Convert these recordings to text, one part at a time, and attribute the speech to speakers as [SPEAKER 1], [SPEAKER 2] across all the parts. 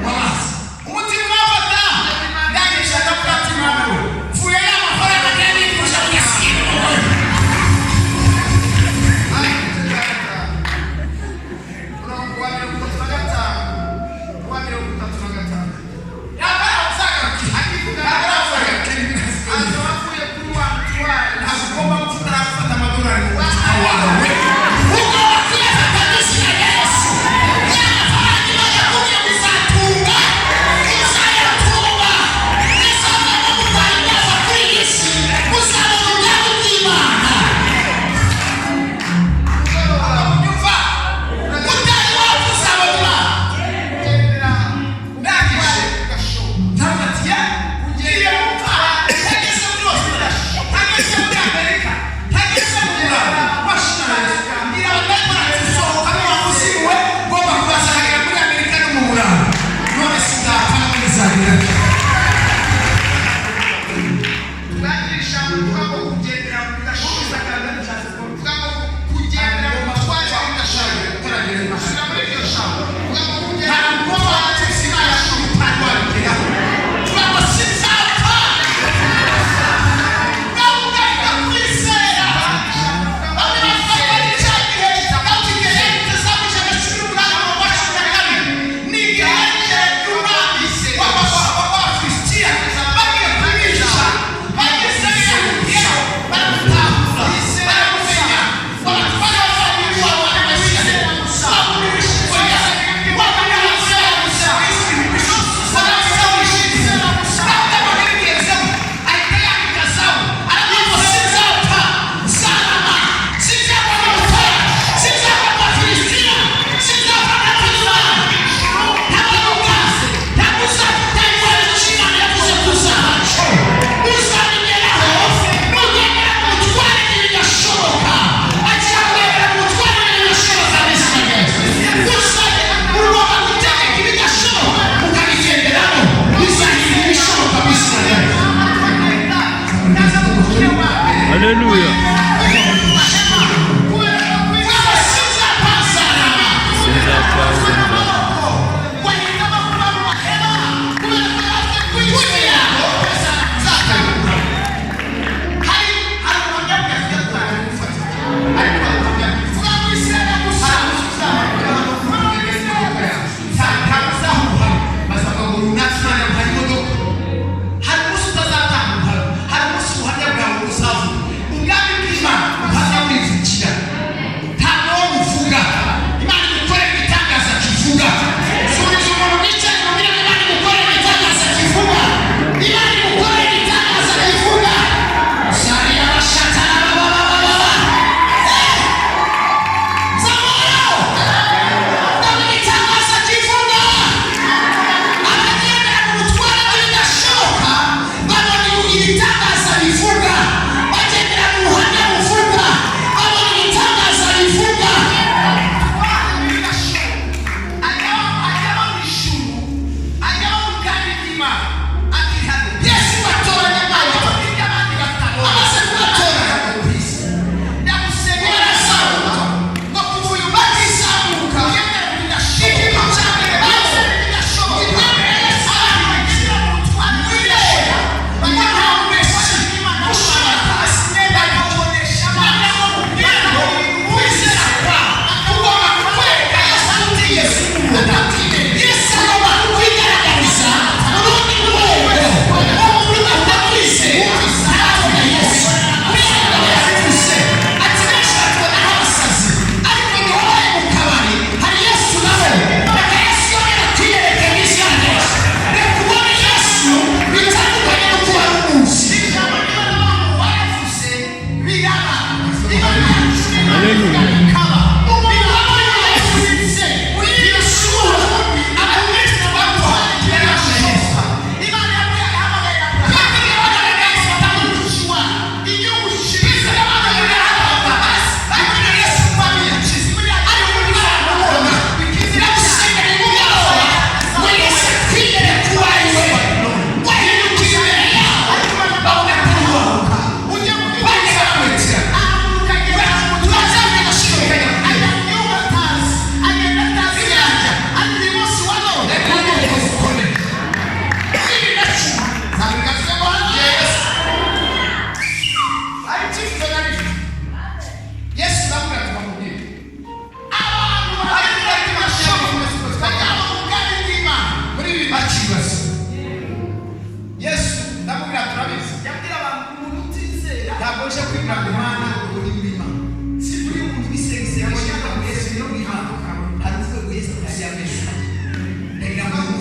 [SPEAKER 1] Wamazi umutima urafata. Ndangije ndavuga ati: "Mana we, mvuye ya mafaranga nayabikuje mu gasiba."
[SPEAKER 2] Matayo igice cya 5, umurongo wa 35, wa 36.
[SPEAKER 1] Ntabwo ari aho uzagarukira.
[SPEAKER 2] Akivuga
[SPEAKER 1] Ntabwo ari aho uzagarukira.
[SPEAKER 2] Azoba avuye kuri wa mutware.
[SPEAKER 1] Ntabwo ugomba gufata gufata amadolari mu mutima wawe, ugomba kuyafata n'izina rya Yesu. Ya mafaranga Imana yakubwiye ngo izatunga.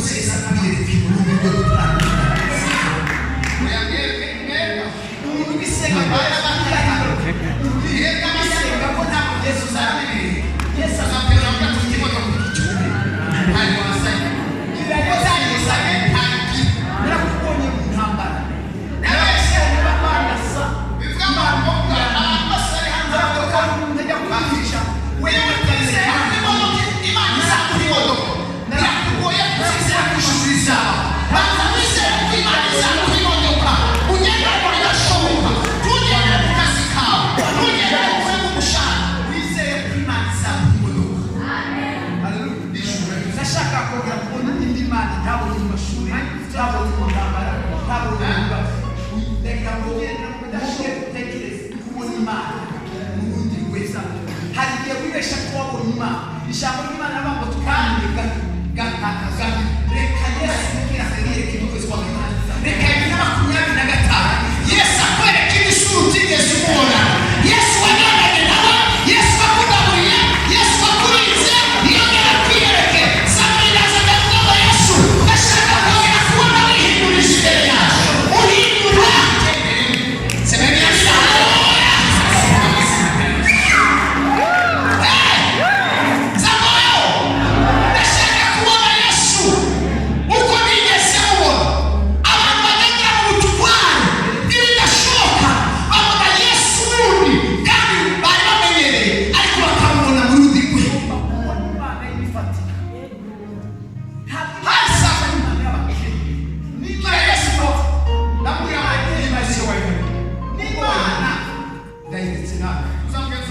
[SPEAKER 1] munsi Yesu akwiyereka mu buryo butandukanye.
[SPEAKER 2] Oya, mwebwe mwebwe
[SPEAKER 1] Umuntu ubisenga
[SPEAKER 2] mwebwe
[SPEAKER 1] abisenga ko ntabwo Yesu uzabirira, Yesu
[SPEAKER 2] azabwira
[SPEAKER 1] azabwira
[SPEAKER 2] ngo
[SPEAKER 1] ngo
[SPEAKER 2] ufite
[SPEAKER 1] ufite
[SPEAKER 2] imodoka
[SPEAKER 1] imodoka igihumbi.
[SPEAKER 2] Ntayo wasanye
[SPEAKER 1] Gira Yesu
[SPEAKER 2] uzayisanye ntayo.
[SPEAKER 1] Narakubonye mu ntambara, narakubonye barwanasa.
[SPEAKER 2] Bivuga ngo abantu bose bari hanze
[SPEAKER 1] Naravuga ko umuntu ajya kwigisha
[SPEAKER 2] wewe utizera imodoka, Imana izaguha imodoka. Birakugoye kuzizera kushuriza. Banza wizere ko Imana izaguha imodoka. Ugendere mu bidashoboka, ntugendere ku kazi kawe, ntugendere ku kwega umushahara,
[SPEAKER 1] Wizeye ko Imana izaguha imodoka.
[SPEAKER 2] Haleluya.
[SPEAKER 1] Ndashaka kongera kubona indi Mana ntabonye mu mashuri, ntabonye mu ntambara, ntabonye mu bibazo. Reka ngo mujye utekereze kubona Imana mu rundi rwego. Hari igihe wibesha ko wabonye Imana. Ijambo ry'Imana rivuga ngo twamenye gato gatakaza. Reka Yesu akwereke mu kwezi kwa gatanu, reka 2025 Yesu akwereke ibisura utigeze umubona. Yesu wagendanye nawe, Yesu wakugaburiye, Yesu wakurinze, yongera akwiyereke. Samweli aza akavuga ngo Yesu, ndashaka kongera kubona wihindurije imbere yawe, uhindura. Semeni amina. Haleluya. Zamoyo, ndashaka kubona Yesu uko nigeze mubona. Abantu bagendera mu butwari n'ibidashoboka babona Yesu wundi kandi bari bamenyereye, ariko bakamubona mu rundi rwego.
[SPEAKER 3] Kubona Imana y'ibifatika. Ntabwo
[SPEAKER 1] Hari saa kumi.
[SPEAKER 3] Imana y'abakene.
[SPEAKER 1] Niba Yesu ndamubwira ngo niba Yesu
[SPEAKER 3] N'Imana
[SPEAKER 1] ndayiretse nawe,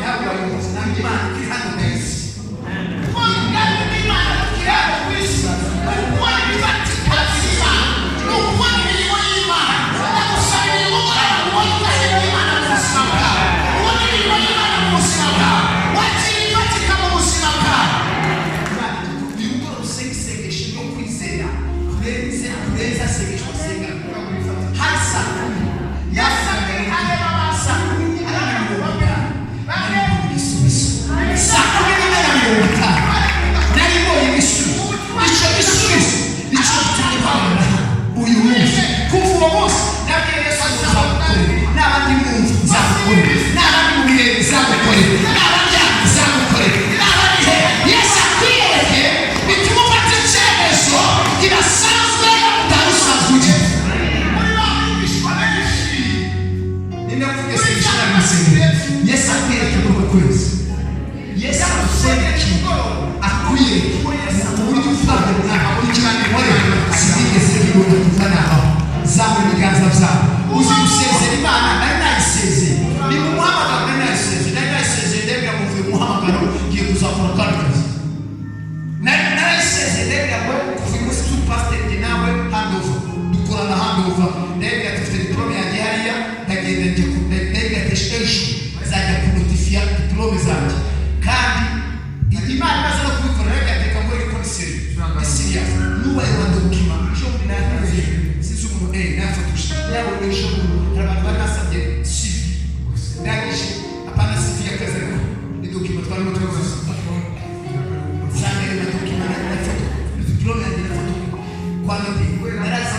[SPEAKER 1] nawe wayiretse nawe, Imana iri hano ku isi. Hari saa 10, saa 10 na mirongo itanu nari igisubizo. 11:50 nari mbonye igisubizo. Icyo gisubizo nicyo gitumye mpamagara uyu munsi. Kuva uwo munsi nabwiye Yesu ngo nzagukorera, naba ndi mu nzu nzagukorera, naba ndi mu birere nzagukorera, naba ndyamye nzagukorera, naba ndi he. Yesu akwiyereke bituma ufata icyemezo kidasanzwe utari usanzwe ugira.
[SPEAKER 2] Muri ba bigishwa benshi
[SPEAKER 1] Ninavuga sinshira mu isengero, Yesu akwiyereke muri uku kwezi. Yesu agusengeke, akwiyereke mu buryo uvuga ngo ntabwo ikintu nkorera sinigeze mbibona kuva nabaho. Zamura ibiganza byawe. Uzi gusezera Imana? Nari nayisezeye ni mu muhamagaro, nari nayisezeye, nari nayisezeye. Ndabwira ngo mvuye mu muhamagaro, ngiye kuzakora akandi kazi. Narayisezeye, ndabwira ngo kuva uyu munsi turi pasiteri, njye nawe handover, dukorana handover. Ndabwira ati mfite diplôme yanjye hariya, ndagenda njya ku, ndabwira ati ejo nzajya kunotifiya diplôme zanjye. Kandi Imana imaze no kubikora, ndabwira ati reka nkore ko ni sérieux, ni serious. Nubaye wa document ejo bundi nayatanze, sinzi umuntu nayafotoje, yabonye ejo bundi. Hari abantu bari basabye CV, ndangije, apana CV y'akazi, ariko ni document twarimo twuzuza. Nsanga na document na foto, diplôme yanjye na foto kwa noteri narazi.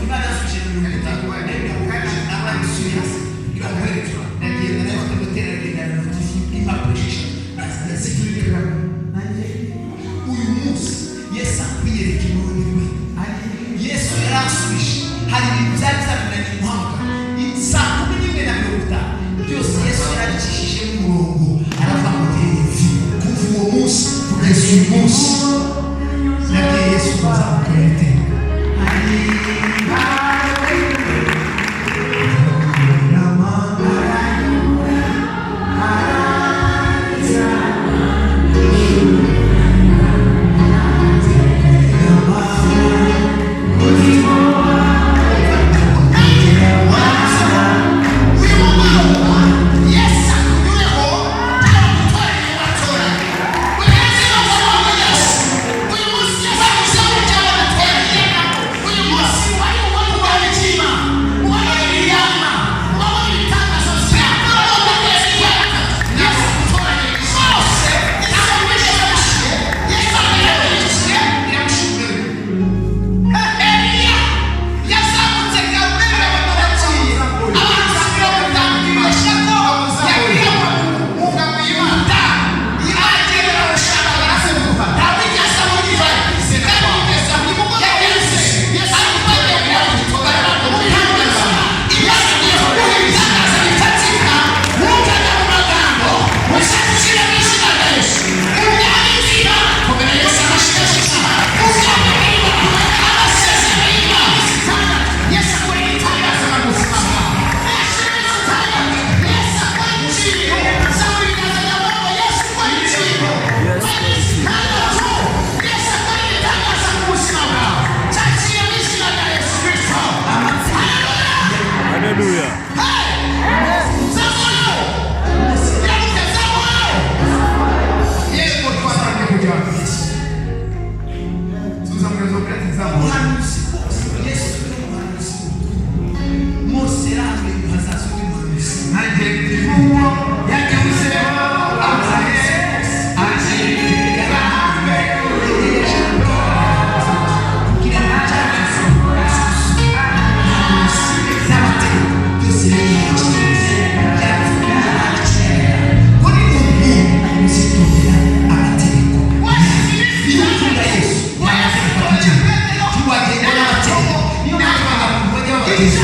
[SPEAKER 1] Imana yasubije 50, nabwo ari serious, iramwereka. Ndagenda ndafata noteri, aragenda aranotifiye, impapuro ndazifite nanjye. Uyu munsi Yesu akwiyereka mu rundi rwego. Yesu yaransubije. Hari ibintu byari byananiranye umuhamagaro. 11:50 byose Yesu yarabicishijemo umurongo, aravuga ngo terevi. Kuva uwo munsi kugeza uyu munsi nabwiye Yesu ngo nzamukorera iteka.
[SPEAKER 2] Uyu mugoroba Yesu akunyureho, agutorere watoranye. Uyu munsi bavuga ngo Yesu, uyu munsi Yesu aguze mu byawe.
[SPEAKER 1] Nzamugeza ati nzamubona.
[SPEAKER 2] Ubuhanuzi bwose, Yesu ni umuhanuzi mukuru. Mose yarahanuye ngo hazaza undi muhanuzi.
[SPEAKER 1] Nanjye ndi uwo yanyuzeho abaye akigamba.
[SPEAKER 2] Kugira ngo icyanditswe n'amategeko byose yari kuri ubu muzitondera amategeko. Iyo ukunda Yesu, ntiwagenda n'amategeko. Niyo mpamvu abantu bajya babatiza.